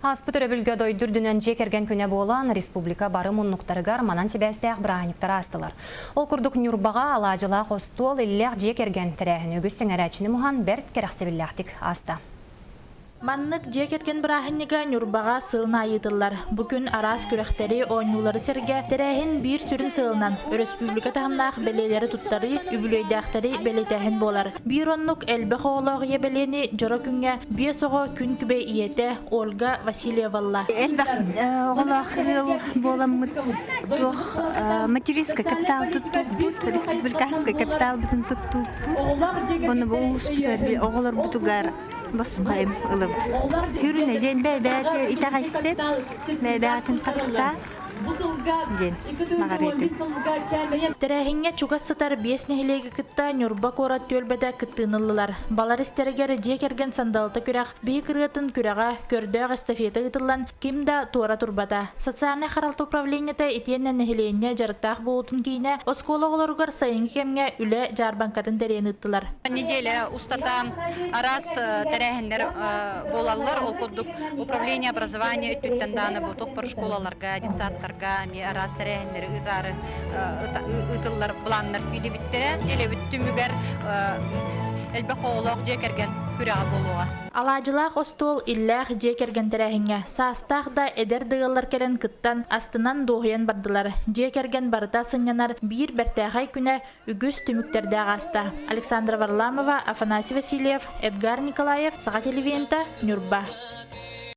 Ааспыт өрөбүлгэ дойду үрдүнэн дьиэ кэргэн күнэ буолан, республика бары муннуктарыгар манан сибээстээх бырааһынньыктар аастылар. Ол курдук Ньурбаҕа алаадьылаах остуол иллээх дьиэ кэргэн тэрээһин үгүс сэҥээрээччини муһан бэрт кэрэхсэбиллээхтик ааста. Маннык дьиэ кэргэн бырааһынньыга Ньурбаҕа сылын аайы ыытыллар. Бу күн араас күрэхтэри, оонньуулары сэргэ тэрээһин биир сүрүн сыалынан өрөспүүбүлүкэ таһымнаах бэлиэлэри туттарыы, үбүлүөйдээхтэри бэлиэтээһин буолар. Биир оннук элбэх оҕолоох ийэ бэлиэни дьоро күҥҥэ биэс оҕо күн күбэй ийэтэ Ольга Васильевалла. Элбэх оҕолоох ыал буоламмыт туох материнскай капитал туттубут, республиканскай капиталбытын туттубут. Ону бу улууспутугар оҕолорбутугар босхо ылыбыт. Хүрүнэ диэн бэйбээтэ итэҕэйсин, бэйбээтин таптаан диэн баҕарыытым. Тэрээһиҥҥэ чугас сытар биэс нэһилиэги кытта Ньурба куорат түөлбэтэ кыттыыны ыллылар. Балар истэригэр дьиэ кэргэн сандалыта күрэх Биһик ырыатын күрэҕэ, көрдөөх эстафета ыытыллан, ким да туора турбата. Социальнай харалта управлениета итиэннэ нэһилиэнньэ дьарыктаах буолуутун киинэ оскуола оҕолоругар сайыҥҥы кэмҥэ үлэ дьаарбаҥкатын тэрийэн ыыттылар. Неделя устата араас тэрээһиннэр буолаллар. Ол курдук управление образования өттүттэн дааны бу тохпор школаларга, детсадтарга эмиэ араас тэрээһиннэри ыытаары ыытыллар планнар киирбиттэрэ. Нэдиэлэбит түмүгэр элбэх оҕолоох дьиэ кэргэн күрэҕэ буолуоҕа. Алаадьылаах остуол иллээх дьиэ кэргэн тэрээһиҥҥэ саастаах да эдэр да ыаллар кэлэн кыттан, астынан дуоһуйан бардылар. Дьиэ кэргэн барыта сынньанар биир бэртээхэй күнэ үгүс түмүктэрдээх ааста. Александра Варламова, Афанасий Васильев, Эдгар Николаев, Саха телевидениета, Ньурба.